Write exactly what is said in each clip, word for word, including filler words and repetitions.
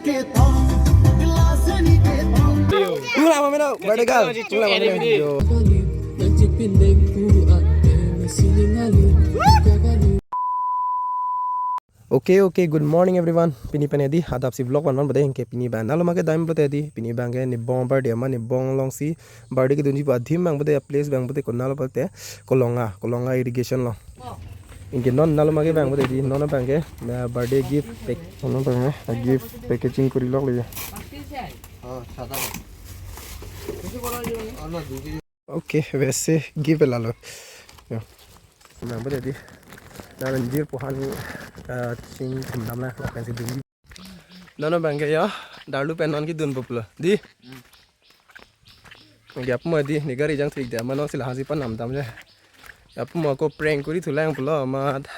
Ulang apa meno? Birthday girl. Ulang apa meno? Yo. Okay, okay, good morning everyone. Pini pen edi adap si vlog van van bade, anke pini abang nalo ma kedam pulote edi, pini abang ke Nibong birthday ma, Nibong alongsi birthday kedunji pu adim abang bade, place abang bade konatlo pulote Kolonga, Kolonga irrigation along. Anke non nalo ma ke abang bade edi, non abang ke, na birthday gift pack, non abang ke, a gift packaging kori lok le. Okay, vese gift lalo. Yo. Abang bade edi. Nangjir pu han, eh, chingthum dam la, lapen si dun. Non abang ke yo, darlu pen non kedun pulo. Di. Anke apot ma edi, ne gari jangthu-ik de, ma non si lahasi pan namdam je. Apot ma ako prank kori thulang pulo, amat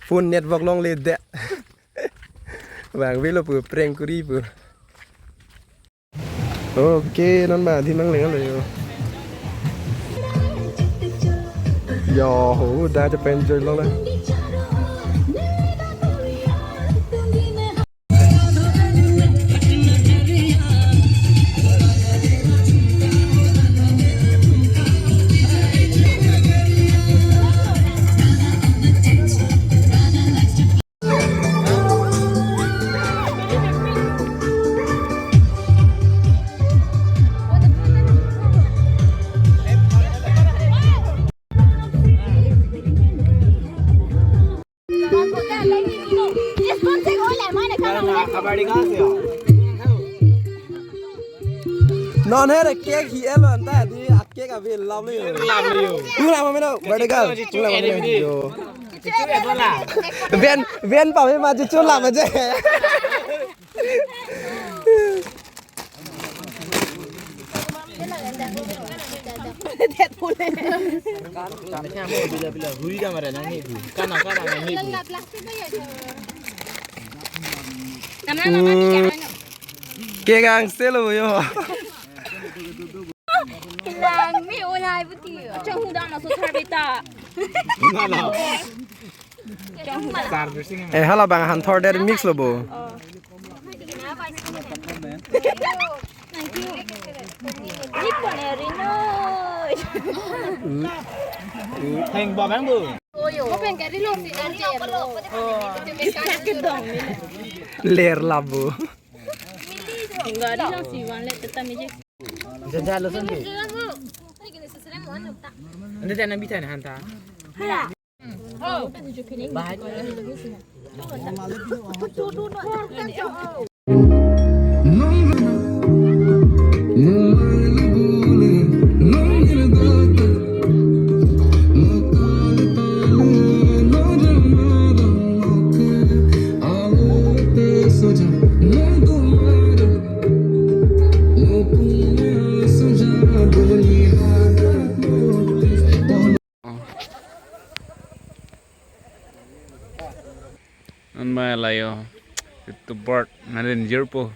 phone network longledet. Abang avelo pu prank kori pu. Okay, non ma adim nangleng lo yo. Yo ho, da je pen joy lo le. Non he cake hi-et lo anta di, a cake ave lam ni. Lam ni. Ulang apa meno? Birthday girl. Ulang apa meno? Yo. Ven, ven pa ma chuchu lam aja. Hmm. Ke gang selo yo. Lang mi ulai buti. Chong hudang na so thar beta. Eh, hala abang han thor der mix lo bo. Heng ba bang bu. Ler labo. Enggak ada si Wan le teta meje. Jajah lo sendiri. Anda jangan bicara hanta. An mai layo. Itu bird na danger po.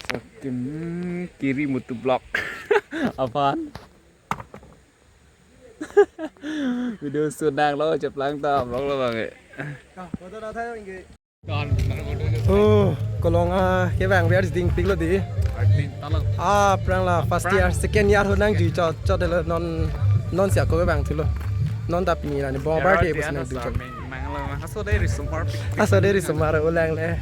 Sakim kiri mutu block. Aphan? Video sunang lo, cheplang ta vlog lo bang. Oh, Kolonga ke bang biar ding pik lo di. Aphrang la first year, second year ho nangji chot chot lo non non si ako ke bang thulo. Non ta pini la Nibong birthday bus nangdun chot. Mang lo, mang aso dei risumar. Aso dei risumar ulang le.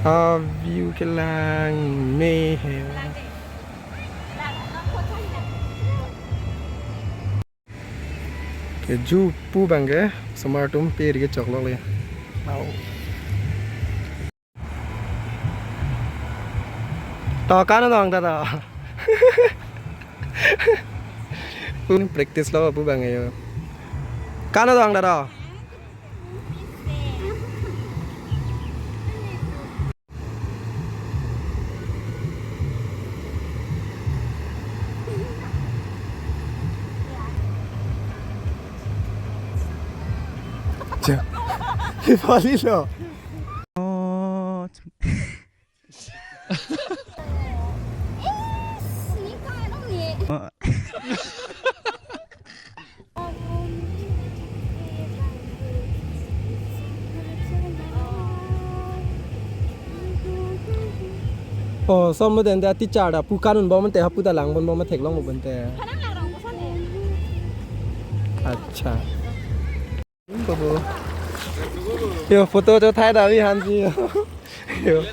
Ah, view kelang me he. Ke ju pu bang ke, osomar atum peri ke choklo le. Wow. To, kano dong ta to? Pun practice lo pu bang yo. Kano dong ta to? Cek. Bali lo. Oh. Oh, som mo den da teacher da pu kanun bom te hapu ta lang bon bom theklong mo bon te. Acha. Yo, photo cho thai da vi han si yo. Yo.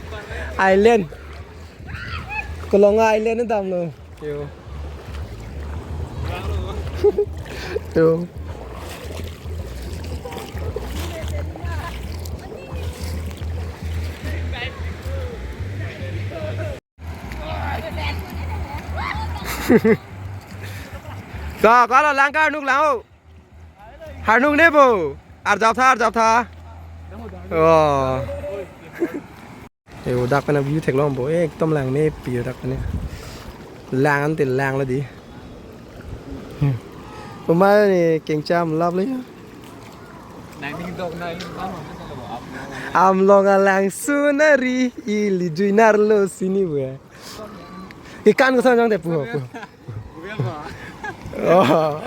Island. Kolong island damlo. Yo. Yo. Ka, ka lo lang ka nuk lang o. Harnung ne bo. Arjap tha, arjap tha. Oh. Yo, dak pen view theklong bo. Ekdom lang me pi yo dak pen. Lang ante lang lo di. Uma ne kengcham lap le. Nang ning dok nang ning kama. Amlong alang sunari ili juinar lo sini bu ya. Ikan ko sanjang de pu ho, pu ho. Oh.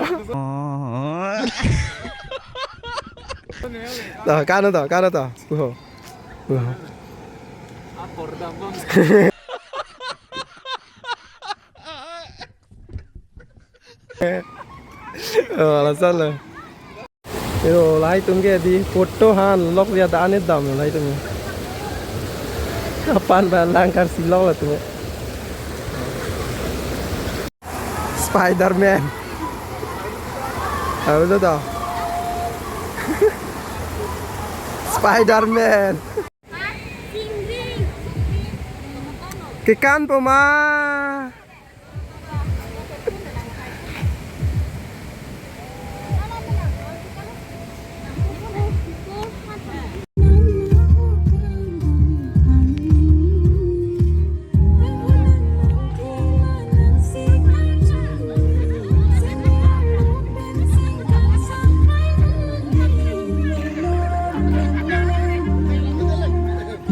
Dah, kano to, kano to. Pu ho. Pu ho. Oh, lason lo. Yo, lahai atum ke di photo han lok ya da ne dam lahai atum. Kapan ba lang kar si lok latum. Spider-Man. Apa itu toh? Spider-Man. Kekan po ma.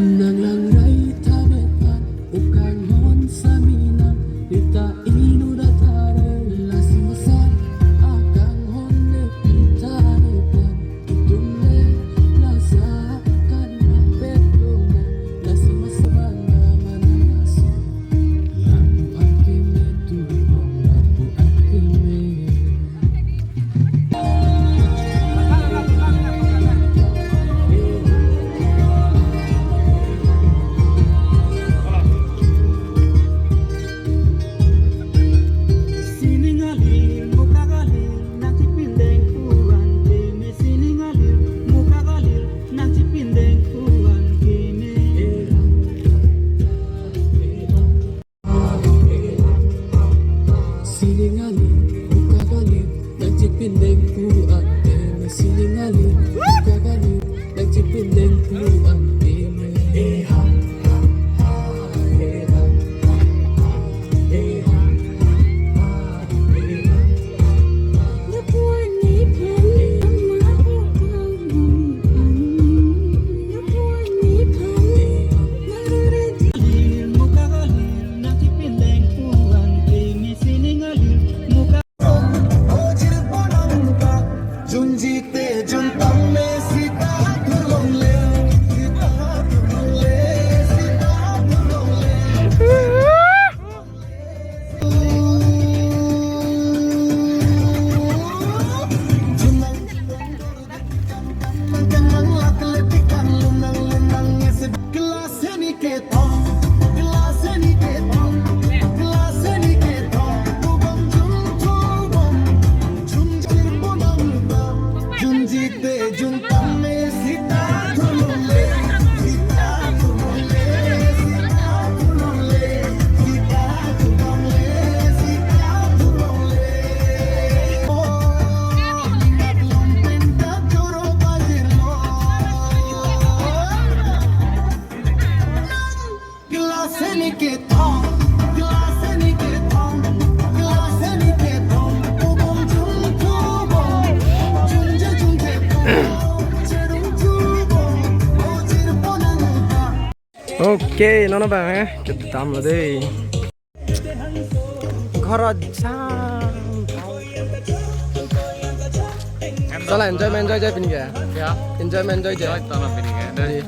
Nang lang rai tha me pan, ukang hon sami nang, ita inu da thare, lasi masan, akang hon ne pita ne pan, itum le, lasa kan na pet lo nang, lasi masan bang na manasi, lampu ake me tu, lampu ake me. Sining alir, muka kalir, nang chipindeng pu ante. Sining alir, muka kalir, nang chipindeng pu ante. Okay, nono bang, eh, kedam lo dei. Ghor jam. Sala enjoy ma enjoy jai pini ke? Ya. Enjoy ma enjoy jai. Enjoy tama pini ke. Dei.